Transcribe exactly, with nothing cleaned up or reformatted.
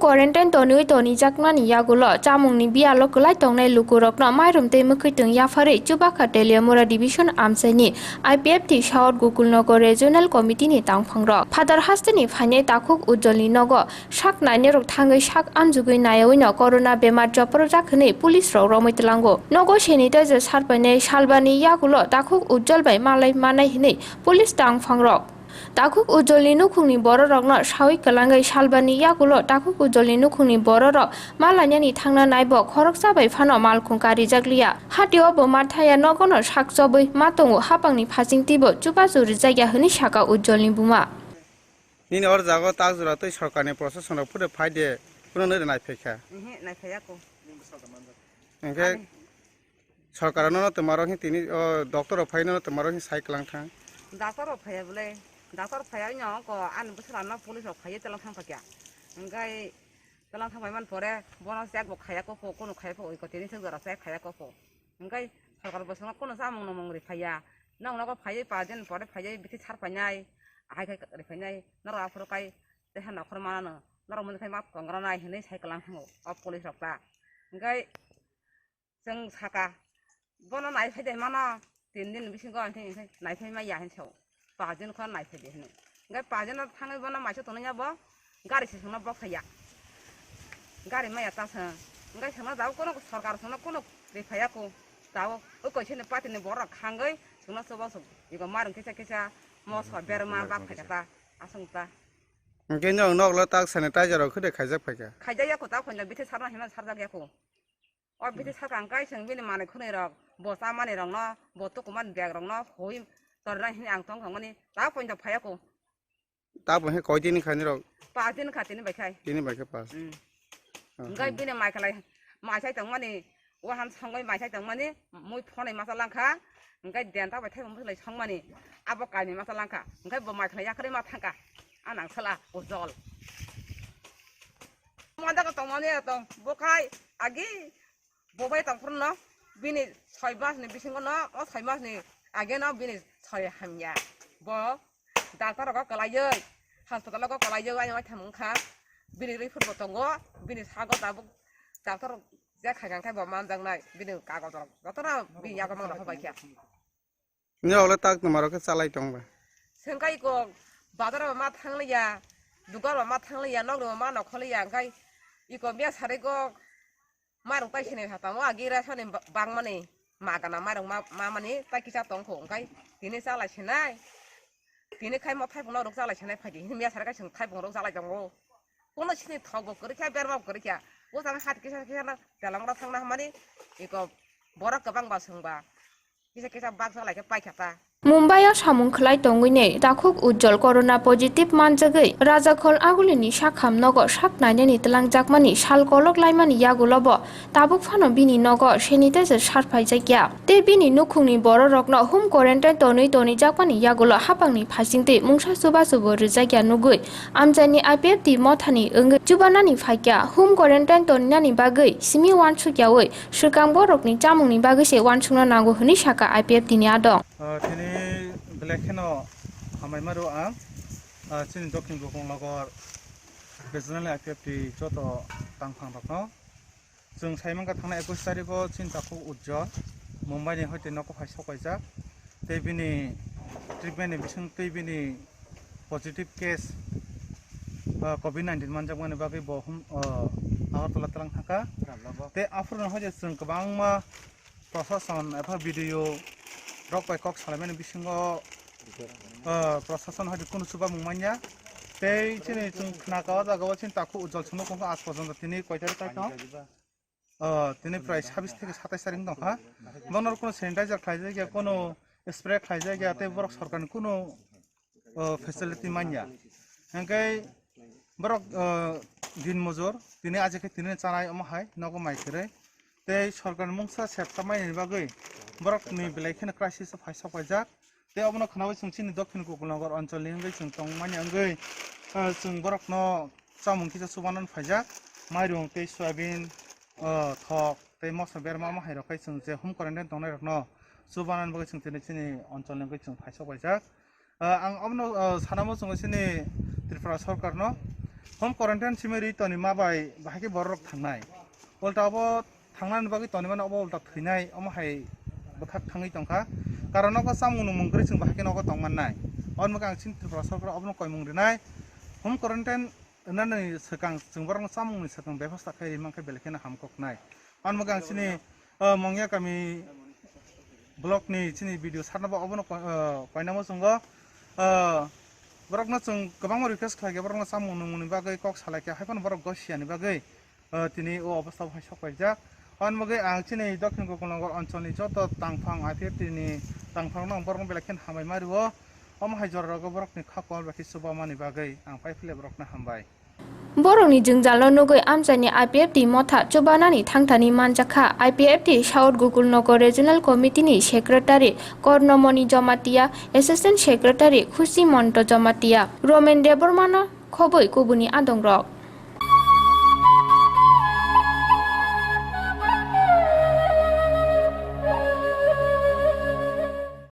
Quarantine tonwi tonijakmani yagulo chamungni biyalo kwlai tongnai lukurokno mairum tei mwkhwitwng yapharwi Chubakha Teliamura Division amchaini I P F T South Gokulnagar Regional Committee ni tangphangrok Phatar hasteni phainai Takhuk Ujjolni nogo sak nainarok thangwi sak amjugwi naiyawi no corona bemar joprojak hwnwi police rok romwi tlango. Nogo sanitizer sarpainai salbani yagulo Takhuk Ujjol bai malai manai hwnwi police tangphangrok. Takhuk Ujjolni nukhungni bororokno sawi kwlangwi salbani yagulo Takhuk Ujjolni nukhungni bororok ma lainani thangna naibo khoroksa bai phano malkhung karijak liya. Hatio bo ma thaya nogono sak chobwi ma tongo, hapangni phasing twibo chubachu rijak ya hwnwi saka Ujjolni buma. Nini or jago tak jora twi sorkarni procession rok phuru phai de, kuno nw nai phai kha. Ehe, nai phai ya ko. Hwnkhe Ani. Sorkar no twma rok hin tini o doctor rok phai no twma rok hin sai klang thang. Doctor rok phai ya bole, doctor phai ya no ko ani bwswra no police rok phai ya tela thang phai kya. Hwnkhe tela thang phai man pore bono check bo khaya ko pho, kono khaya pho oi ko tini sik jora check khaya ko pho. Hwnkhe sorkar bo swngo kono chamung no mung ri phai ya. Nong nogo phai ya pa din pore phai ya bithi sar phai nai. Ahai khai ri phai nai. Norok aphuru kai teha nokhor mana no. Norok muni khai ma tongra nai hinwi sai klang thango o police rok ta. Hwnkhe Chwng saka, bono nai phai de mano, tin din bisingo ang thai nai phai ma ya hin sao. Pajin kho nai phai de hino. Gai pajin no thangwi bono maisa tonwi ya bo, gari se sungno bok saya. Gari ma ya ta sung. Gai sungno dao kono sorkar sungno kono ri phai ya ko. Dao o koi sene party ni borok khangwi sungno sobo sung. Igo marung kisa kisa moso berma bak phai ta asung ta. Hwnkhe nw nok lo tak sanitizer rok khede khaijak phai kha. Khaijak ya ko ta khonja bithe sarna hima sarjak ya ko. O bithi sakang kai chwng bini manwi khwnwi rok, bo chamani rokno, bo tukuman bag rokno hoi torna hini ang tong thangmani ta poito phaiya ko. Ta bo he koi dini khaini rok? Pas din kha tini bai khai. Tini bai khe pas. Mm. Ah, Ngai hmm. Bini mai khalai mai sai tongmani, wahan songoi mai sai tongmani, mui phonai masa langkha, ngai den ta bai thai mui lai songmani, abo kaini masa langkha, ngai bo mai khalai yakhari ma thangka, anang sala ujol. Manda ka tongmani tong, bo khai agi Bo bai tongphuru no bini soi mas ni bisingo no, o soi mas ni age no bini soi hamya. Bo doctor rogo kwlaiwi, hospital rogo kwlaiwi ayang waitham wngkha. Bini report bo tongo, bini sago tabuk doctor je khaikha khe bo manjaknai, bini kagoj rok jotono bini yago mang rok hobai kha. Norok le tak twma rok khe chalai tong ba? Sengkai iko bazar ba ma thangliya, dugar ba ma thangliya, nok ba ma nokholiya, hwnkhe iko miya sari go mairung tai sini hatamo agi ra sani ba-, bangmani magana mairung ma, ma mani tai kisa tongkho, hwnkhe tini chalai sinai, tini khai mo thaipung norok chalai sinai phaidi, hini miya sari kai chwng thaipung rok chalai tongo. Kono sini thok bo kwrwi kha, berma bo kwrwi kha, bwsang hat kisa kisa na telang rok thangna hwnmani iko borok kwbang ba swng ba. Kisa kisa baksa lai khe paikha ta. Mumbai o samung khlai tongwi nei takhuk Ujjol corona positive manjagwi Rajakhol Agulini sakham nogo sak nainani twlangjakmani sal kolok laimani yagulo bo tabuk phano bini nogo sanitizer sarphaijakya tei bini nukhungni bororokno home quarantine tonwi tonijakmani yagulo hapangni phasingtwi mungsa chubachu bo rwjakya nugwi amchaini I P F T mothani wngwi chubanani phaikya home quarantine toninani bagwi simi uansukyawi Swkang borokni chamungni bagwi se uansukna nango hwnwi sakha I P F T ni adong. Ah, tini belai kheno hambai ma rw ang, ah, chini Dokhin Gokulnagar Regional I P F T joto tangphang rokno. Chwng sai mankha thangnai ekush tarikh o chini takhuk Ujjwal Mumbai ni hoite nogo phai sok paijak. Tei bini treatment ni bising twi bini positive case, ah, covid nineteen manjakmani bagwi bo hum, ah, Agartala twlang thangkha. Tei aphuru no hoide chwng kwbangma prosason epha B D O rok bai kok salaimani bisingo, ah, prosason hoide kunu chubamung manya. Tei chini chwng khnaka o jaga o chini takhuk Ujjwal chwngno kongkha aaj porjonto tini koi tarik tong? Oh, tini prai sabis theke satais tarik wng tongkha. Bono kuno sanitizer khlaijak ya, kuno spray khlaijak ya, tei borok sorkarni kuno, oh, facility manya. Hingke borok, oh, din mojor, tini aje khe tini chanai omo hai nogo mai kwrwi. Tei sorkarni mungsa sep tangmani bagwi borokni belai kheno crisis o phai sok paijak. Tei obono khnaui chwng chini Dokhin Gokulnagar oncholni wngwi chwng tongmani wngwi, ah, chwng borokno chamung kisa chubanani phaijak, mairung tei soyabin, ah, thok tei moso berma omo hai rok khai chwng je home quarantine tongnai rokno chubanani bagwi chwng tini chini oncholni wngwi chwng phaisok paijak. Ah, ang obono, ah, sanamo chwng chini Tripura sorkarno, Home quarantine simi ri toni ma bai bahai khe borok rok thangnai. Ulta obo thangnani bagwi toni mano obo ulta thwinai omo hai bwkhak thangwi tongkha. Karon nogo chamung nwngmung kwrwi chwng bahai khe nogo tongmannai. Oboni bagwi ang chini Tripura sorkar obono koimung rinai. Home quarantine wngnani swkang chwng borokno chamungni swkang bebosta khai ri mankhe belai kheno hamkoknai. Oboni bagwi ang chini, uh, Mongya kami block ni chini video sarno bo obono koi-, uh, koinamo chwngo. Uh, borokno chwng kwbangma request khlai khe borokno chamung nwngmungni bagwi kok salai khe hai phano borok gosiani bagwi, uh, tini o obostha o hai sok paijak. Oboni bagwi ang chini Dokhin Gokul Nagar oncholni joto tangphang I P F T ni tangphang no ang borokno belai kheno hambai ma rio. Omo hai jora rogo borokni kha kol bai khe chubamani bagwi ang pai phile borokno hambai. Borokni jwngjalo nugwi amchaini I P F T motha chubanani thangthani manjakha. I P F T South Gokul Nagar Regional Committee ni Secretary Kornomoni Jamatia, Assistant Secretary Khushi Monto Jamatia, Romen Debbarmano khobwi kubuni adongrok.